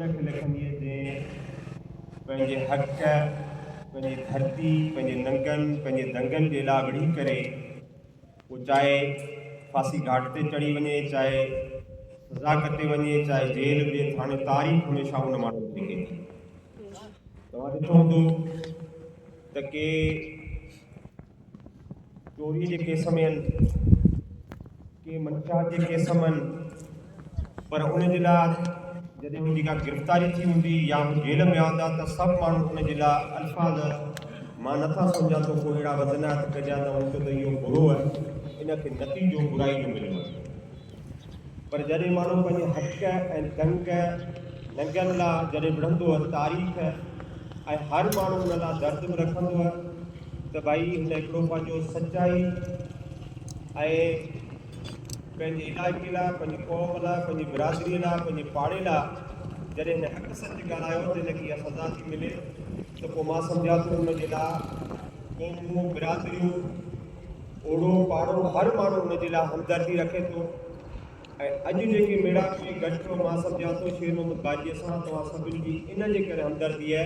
ان کي لکندي جنهن پنهنجي حق، پنهنجي ڌرتي، پنهنجي ننگن، پنهنجي دنگن جي لاء وڙهي ڪري پوء چاهي ڦاسي گهاٽ تي چڙهي وڃي، چاهي سزا ڪٽي وڃي، چاهي جيل هجي، ٿاڻي، تاريخ هميشه ان ماڻهو کي لکي ٿي. توهان ڏٺو هوندو ته ڪي چوري جي ڪيس ۾ آهن، ڪي منشيات جي ڪيس ۾ آهن، پر ان جي لاء جڏهن ان جي ڪا گرفتاري ٿي هوندي يا هو جيل ۾ آندا ته سڀ ماڻهو ان جي لاء الفاظ مان نٿا سمجهان ته ڪو اهڙا وزنائت ڪجا ته ان چيو ته اهو برو آهي، ان کي نتيجو برائي جو مليو آهي. پر جڏهن ماڻهو پنهنجي حق ۽ دنگ ننگن لاء جڏهن وڙهندو آهي تاريخ ۽ هر ماڻهو ان لاء درد به رکندو آهي ته ڀائي هن هڪڙو پنهنجو سچائي ۽ پنهنجي علائقي لاء پنهنجي قوم لاء پنهنجي برادري لاء پنهنجي پاڙي لاء جڏهن هن حق سچ ڳالهايو ته هن کي اها سزا ٿي ملي ته پوء مان سمجهان ٿو ان جي لاء قومون برادريون اوڙو پاڙو هر ماڻهو ان جي لاء همدردي رکي ٿو ۽ اڄ جيڪي ميڙاڪ ۾ گڏ ٿيو مان سمجهان ٿو شير محمد باجي سان توهان سڀن جي ان جي ڪري همدردي آهي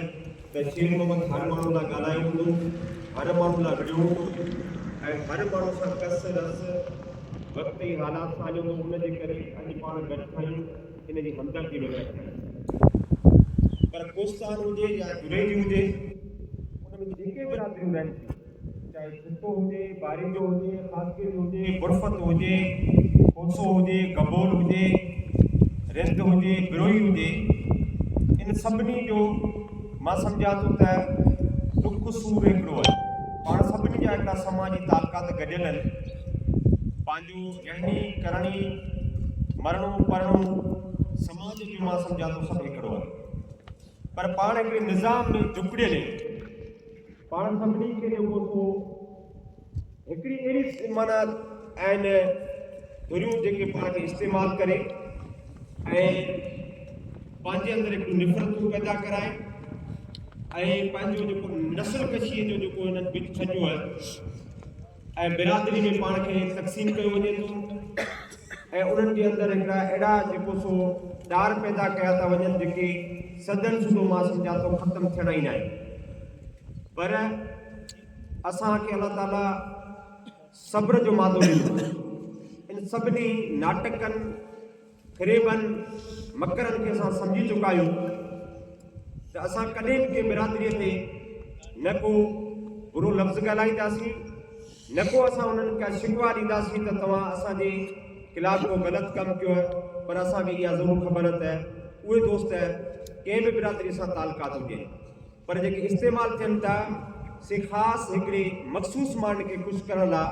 ته شير محمد هر ماڻهو لاء ڳالهايو هوندو هر ماڻهو لاء وڙهيو هوندو ۽ هر ماڻهو سان ڪس رس وقت ۽ حالات سان هوندو ان جي ڪري اڄ پاڻ گڏ ٿيا آهيون ان جي همدردي ۾ گڏ ٿيا آهيون پر ڪوستان هجي يا جريجي هجي ان ۾ جيڪي برادريون رهن ٿيون چاهي ڇتو هجي، باريجو هجي، خاصخيلي هجي، برفت هجي، کوسو هجي، گبول هجي، رند هجي، بروهي هجي، ان سڀني جو مان سمجهان ٿو ته ڏک سور هڪڙو آهي. پاڻ سڀني جا هڪڙا سماجي تعلقات گڏيل آهن. پنهنجو رهڻي ڪرڻي، مرڻو پرڻو سماج جو مان سمجهان ٿو سڀ هڪڙو آهي. پر پاڻ هڪڙي نظام ۾ جڪڙيل آهيون. پاڻ سڀني کي جيڪو سو هڪڙي اهڙي معنيٰ آهن ڌريون جيڪي پاڻ کي استعمال ڪري ۽ پنهنجي اندر هڪڙيون نفرتون پيدا ڪرائي ۽ پنهنجو جيڪو نسل ڪشيء جو جيڪو هنن ٻج ڇڏيو آهي ۽ برادري ۾ پاڻ کي تقسيم ڪيو وڃي ٿو ۽ انهن جي اندر هڪڙا اهڙا جيڪو سو ڏار پيدا ڪيا ٿا وڃن جيڪي سدن سڌو مان سمجهان ٿو ختم ٿيڻا ئي ناهن پر اسان کي الله تعالي صبر جو مادو ڏنو ان سڀني ناٽڪن فريبن، مڪرن کي اسان سمجهي چڪا آهيون ته اسان ڪڏهن به ڪنهن برادريء تي نه ڪو برو لفظ ڳالهائينداسين نه ڪو اسان انهن کي شڪوه ڏينداسين ته توهان اسان جي خلاف ڪو غلط ڪم ڪيو آهي پر اسان کي اها ضرور خبر ته اهي دوست ڪنهن به برادريء سان تعلقات هجي پر جيڪي استعمال ٿين ٿا سي خاص هڪڙي مخصوص ماڻهن کي خوش ڪرڻ لا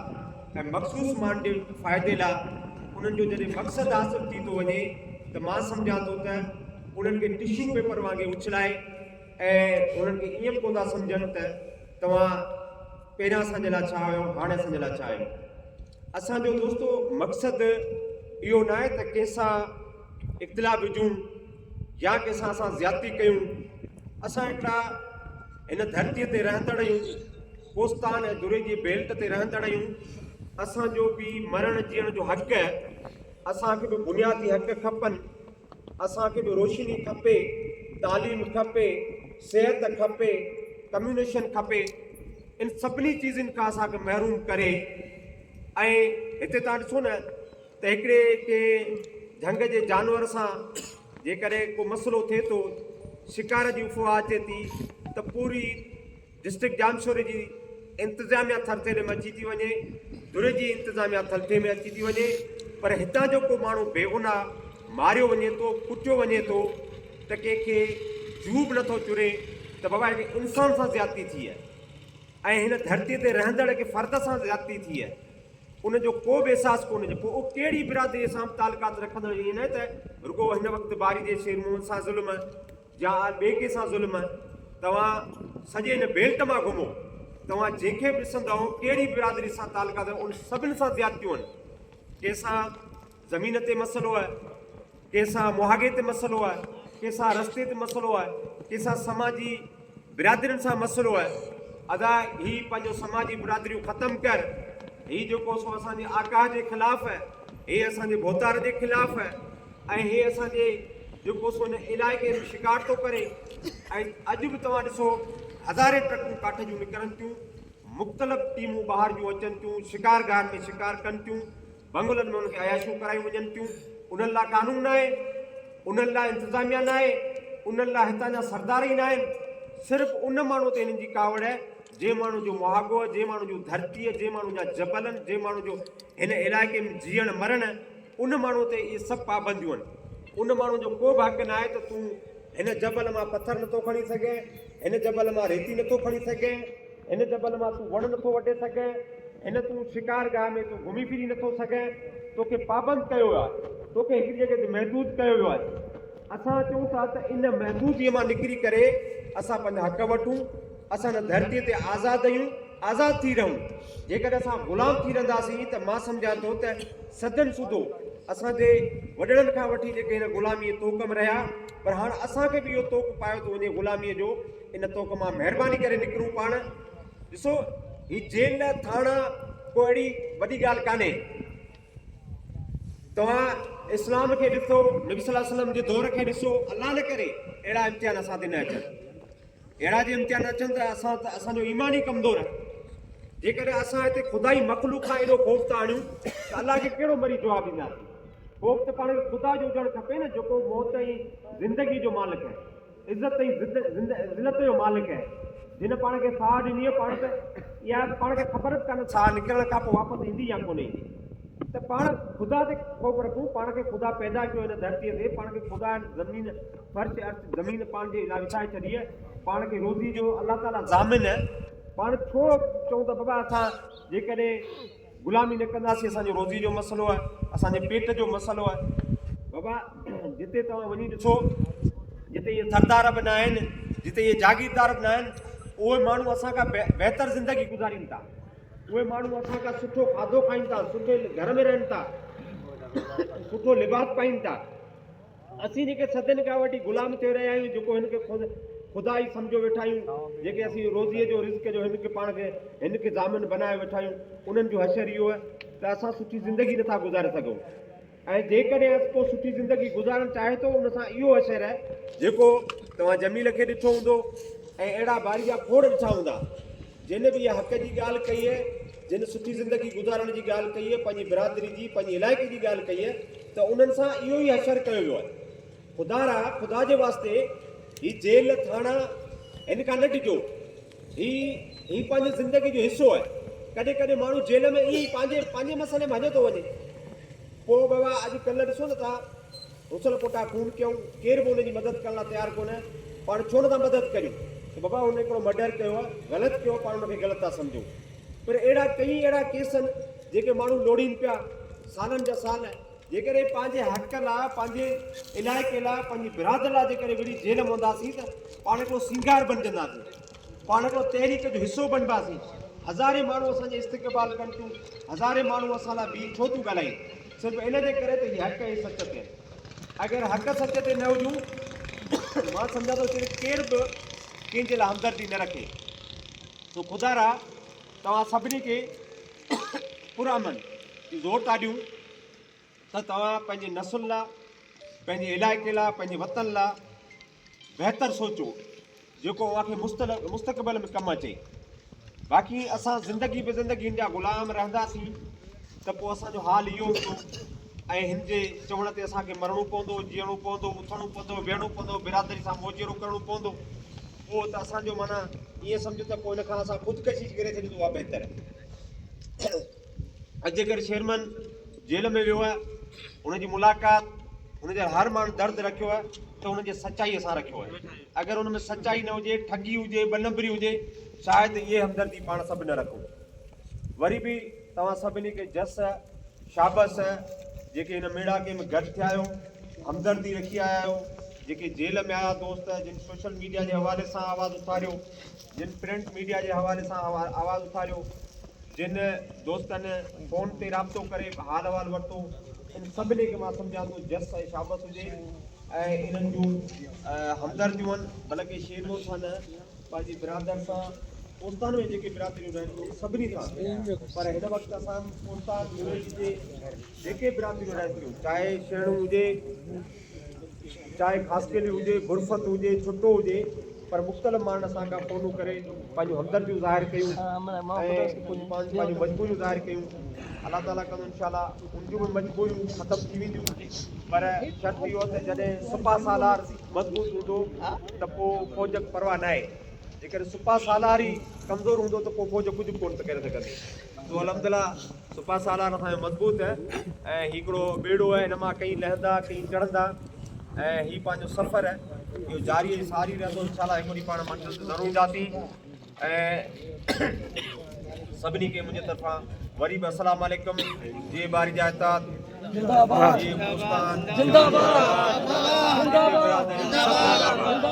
۽ مخصوص ماڻهن جي فائدي لا انهن جو جڏهن مقصد حاصل ٿي ٿو وڃي ته مان سمجهان ٿو ته انهن کي ٽشو پيپر وانگي اڇلائي ۽ انهن کي ائين به ڪونه ٿا سمجهن ته توهان پهريان اسان جي لاء ڇا هيو هاڻي اسان جي لاء ڇا آهيو. اسان جو دوستو مقصد اهو ناهي ته ڪنهن سان اختلاف وجهون يا ڪنهن سان اسان زيادتي ڪيون. اسان هڪڙا هن ڌرتيء تي رهندڙ آهيون، ڪوستان ۽ دري جي بيلٽ تي رهندڙ آهيون. اسان جو به مرڻ جيئڻ جو حق آهي. اسان کي به بنيادي حق کپن. اسان کي به روشني کپي، تعليم کپي، صحت کپي، ڪميونيشن کپي. ان سڀني چيزن کان اسان کي محروم ڪري ۽ هتي تان ڏسو نه ته هڪڙي ڪنهن جهنگ جي جانور سان جيڪڏهن ڪو مسئلو ٿئي ٿو، شڪار جي افواهه اچي ٿي ته پوري ڊسٽرڪٽ ڄامشوري جي انتظاميا ٿرٿيلي ۾ اچي ٿي وڃي، دري جي انتظاميا ٿلٿي ۾ اچي ٿي وڃي پر هتان جو ڪو ماڻهو بيگناهه ماريو وڃي ٿو، ڪٽيو وڃي ٿو ته ڪنهن کي جوء به نٿو چري ته بابا هڪ انسان سان زيادتي ٿي آهي ۽ هن ڌرتي تي رهندڙ هڪ فرد سان زيادتي ٿي آهي. ان جو ڪو به احساس ڪونهي پوء اهو ڪهڙي برادريء سان به تعلقات رکندڙ هجي ائين ناهي ته رڳو هن وقت باري جي شير محمد سان ظلم يا ٻئي ڪنهن سان ظلم توهان سڄي هن بيلٽ مان گهمو توهان جنهن کي به ڏسندؤ ڪهڙي برادري سان تعلقات ان سڀن سان زيادتيون آهن ڪنهن سان زمين تي مسئلو آهي، ڪنهن سان مهاڳي تي مسئلو آهي، ڪنهن سان رستي تي مسئلو آهي، ڪنهن سان سماجي برادرين سان مسئلو آهي. ادا هي پنهنجو سماجي برادريون ختم ڪر، هي جيڪو سو اسان جي آقا جي خلاف آهي، هي اسان جي ڀوتار جي خلاف آهي ۽ هي اسان جي جيڪو سو هن علائقي ۾ شڪار ٿو ڪري ۽ اڄ به توهان ڏسو هزارين ٽرڪون ڪاٺ جون نڪرن ٿيون، مختلف ٽيمون ٻاهر جون اچن ٿيون، شڪار گاهن ۾ شڪار ڪن ٿيون، بنگلن ۾ انهن کي عياشيون ڪرايون وڃن ٿيون، انهن لاء قانون ناهي، انهن لاء انتظاميا ناهي، انهن لاء هتان جا سردار ئي ناهن، صرف ان ماڻهو تي هنن جي ڪاوڙ آهي، جنهن ماڻهو جو مهاڳو آهي، جنهن ماڻهو جون ڌرتي آهي، جنهن ماڻهو جا جبل آهن، جنهن ماڻهو جو هن علائقي ۾ جيئڻ مرڻ آهي، ان ماڻهو تي اهي سڀ پابنديون آهن. ان ماڻهو جو ڪو به حق ناهي ته تون هن جبل مان پٿر نٿو کڻي سگهين، هن جبل مان ريتي نٿو کڻي سگهين، هن جبل مان تون وڻ نٿو وڍي سگهين، هن تون شڪار گاهه ۾ تون گهمي ڦري نٿو سگهين، توکي پابند ڪيو ويو آهي، توکي هڪڙي جڳهه تي محدود ڪيو ويو آهي. اسان چئون ٿا ته ان محدوديء مان نڪري ڪري اسان پنهنجا حق وٺون، اسان هن ڌرتيء تي آزاد آهيون، آزاد ٿي رهون. جيڪڏهن اسان غلام ٿي رهنداسين ته مان سمجهان ٿو ته صدين سوڌو اسان جي وڏڙن کان وٺي جيڪي هن غلاميء طوق ۾ رهيا پر هاڻ اسان کي به اهو طوق پايو ٿو وڃي غلاميء جو، ان طوق مان مهرباني ڪري نڪرون پاڻ. ڏسو هي جيل، ٿاڻا ڪو اهڙي وڏي ڳالهه ڪانهي. توهان اسلام کي ڏسو، نبي صلي الله عليه وسلم جي دور کي ڏسو، الله نه ڪري اهڙا امتحان اسان تي نه اچن. اهڙا جي امتحان اچن ته اسان ته اسان جو ايمان ئي ڪمزور آهي. جيڪڏهن اسان هتي خدائي مخلوق کان ايڏو خوف ٿا آڻيون ته الله کي ڪهڙو مري جواب ڏينداسين. خوف ته پاڻ کي خدا جو هجڻ کپي نه جيڪو موت ۽ زندگي جو مالڪ آهي. عزت ۽ ذلت جو مالڪ آهي. جنھن پاڻ کي ساھ ڏني پاڻ ته اها پاڻ کي خبر به ڪانه ساھ نڪرڻ کان پوء واپس ايندي يا ڪونه ايندي ته پاڻ خدا تي خوف رکون پاڻ کي خدا پيدا ڪيو هن ڌرتيء تي پاڻ کي خدا هن زمين فرش عرش زمين پاڻ جي لاء وڇائي ڇڏي آهي پاڻ کي روزي جو الله تعاليٰ ضامن آهي پاڻ ڇو چئون ته بابا اسان جيڪڏهن غلامي نه ڪنداسين اسان جو روزي جو مسئلو آهي اسان جي پيٽ جو مسئلو آهي بابا جتي توهان وڃي ڏسو جتي اهي سردار به نه آهن جتي اهي جاگيردار به نه آهن اهي ماڻهو اسان کان بهتر زندگي گذارين ٿا اهي ماڻهو اسان کان سٺو کاڌو کائين ٿا سٺي گهر ۾ رهن ٿا سٺو لباس پائين ٿا اسين جيڪي صدين کان وٺي غلام ٿي رهيا آهيون، جيڪو هن کي خود خدا ئي سمجهيو ويٺا آهيون، جيڪي اسين روزيء جو رزق جو هن کي پاڻ کي هن کي ضامن بنايو ويٺا آهيون، انهن جو حشر اهو آهي ته اسان سٺي زندگي نٿا گذاري سگهون ۽ جيڪڏهن ڪو سٺي زندگي گذارڻ چاهي ٿو ان سان اهو حشر آهي جيڪو توهان جميل کي ڏٺو هوندو ۽ اهڙا باري جا کوڙ ڏٺا هوندا. جن به اها حق جي ڳالهه ڪئي آهي، جن سٺي زندگي گذارڻ جي ڳالهه ڪئي آهي، پنهنجي برادري جي، پنهنجي علائقي جي ڳالهه ڪئي آهي ته انهن سان اهو ئي حشر ڪيو ويو آهي. خدا را، خدا جي واسطي هي جيل، ٿاڻا، هن کان نه ڊڄو. هي هي پنهنجي زندگي جو حصو آهي. ڪڏهن ڪڏهن ماڻهو جيل ۾ ائين ئي پنهنجي پنهنجي مسئلي ۾ هليو ٿو وڃي. پوء بابا اڄ ڪلهه ڏسو نه ٿا حسن پوٽا خون ڪيائون، ڪير به ان جي مدد ڪرڻ لاء تيار ڪونهي، پاڻ ڇو نٿا مدد ڪريون ته بابا هن هڪڙو مرڊر ڪيو آهي، غلط ڪيو آهي، پاڻ ان کي غلط ٿا سمجهون. پر اهڙا ڪئين اهڙا ڪيس آهن جيڪي ماڻهو لوڙين پيا سالن جا سال، جيڪڏهن پنهنجي حق لاء، پنهنجي علائقي لاء، پنهنجي برادر لاء جيڪڏهن وڙهي جيل ۾ هونداسين ته پاڻ هڪڙو سينگار بڻجنداسين، پاڻ هڪڙو تحريڪ جو حصو بڻباسين، هزارين ماڻهو اسان جي استقبال ڪن ٿيون، هزارين ماڻهو اسان لاء بيهي ڇو ٿيون ڳالهائين؟ صرف ان جي ڪري ته هي حق ۽ سچ تي آهن. اگر حق سچ تي نه هجون، مان سمجهان ٿو صرف ڪير به ڪنهن جي لاء همدردي نه رکي. سو خدارا توهان سڀني کي پرامن زور ٿا ڏيون ته توهان پنهنجي نسل لاء، پنهنجي علائقي لاء، پنهنجي وطن لاء بهتر سوچو جيڪو اوهان کي مستقبل ۾ ڪم اچي. باقي اسان زندگي به زندگي هن جا غلام رهنداسين ته پوء اسان جو حال اهو هوندو ۽ هن جي چوڻ تي اسان کي مرڻو پوندو، جيئڻو پوندو، اٿڻو پوندو، ويهڻو پوندو، برادري سان موجهرو ڪرڻو پوندو. پوء ته اسان جو معنيٰ ائين سمجهو ته پوء ان کان اسان خودڪشي ڪري ڇڏيون ته اها بهتر آهي. اڄ جيڪر شيرمن جيل ۾ ويو آهي ان جي ملاقات ان جي هر ماڻهو درد رکيو آهي ته ان جي سچائي سان رکيو آهي اگر ان ۾ سچائي نه هجي ٺڳي هجي ٻه نمبري هجي شايد اهي همدردي پاڻ سڀ نه رکون وري به توهان سڀني کي جس شابس جيڪي هن ميڙاڪي ۾ گڏ ٿيا آهيو همدردي رکي آيا آهيو جيڪي جيل ۾ آيا دوست جن سوشل ميڊيا جي حوالي سان آواز اٿاريو جن پرنٽ ميڊيا جي حوالي سان آواز اٿاريو، جن دوستن فون تي رابطو ڪري حال احوال ورتو، ان سڀني کي مان سمجهان ٿو جس ۽ شابس هجي ۽ انهن جون همدرديون آهن، بلڪه شيرنو سان نه پنهنجي برادر سان ڪوستان ۾ جيڪي برادريون رهن ٿيون سڀني سان پر هن وقت اسان ڪوستان يونيورسٽي جي جيڪي برادريون رهن ٿيون چاهي شيرڻو هجي. چاهي خاصخيلي هجي، غرفت هجي، ڇٽو هجي پر مختلف ماڻهن اسان کان فونون ڪري پنهنجون همدرديون ظاهر ڪيون ۽ ڪجهه پنهنجون مجبوريون ظاهر ڪيون. الله تعاليٰ ڪندو انشاء الله ان جون به مجبوريون ختم ٿي وينديون پر شرط اهو ته جڏهن سپاهه سالار مضبوط هوندو ته پوء فوج کي پرواهه ناهي. جيڪڏهن سپاهه سالار ئي ڪمزور هوندو ته پوء فوج ڪجهه به ڪونه ڪري سگهندي. سو الحمدلله سپاهه سالار اسان جو مضبوط ۽ هي هڪڙو ٻيڙو آهي هن مان ڪئين لهندا ڪئين چڙهندا ۽ هي پنهنجو سفر اهو جاري ۽ ساري رهندو انشاء الله هڪ ڏينهن پاڻ منزل تي ضرور اينداسين ۽ سڀني کي منهنجي طرفان وري به السلام عليڪم جي باري جا اطاعت زندہ باد جي هندستان زندہ باد زندہ باد.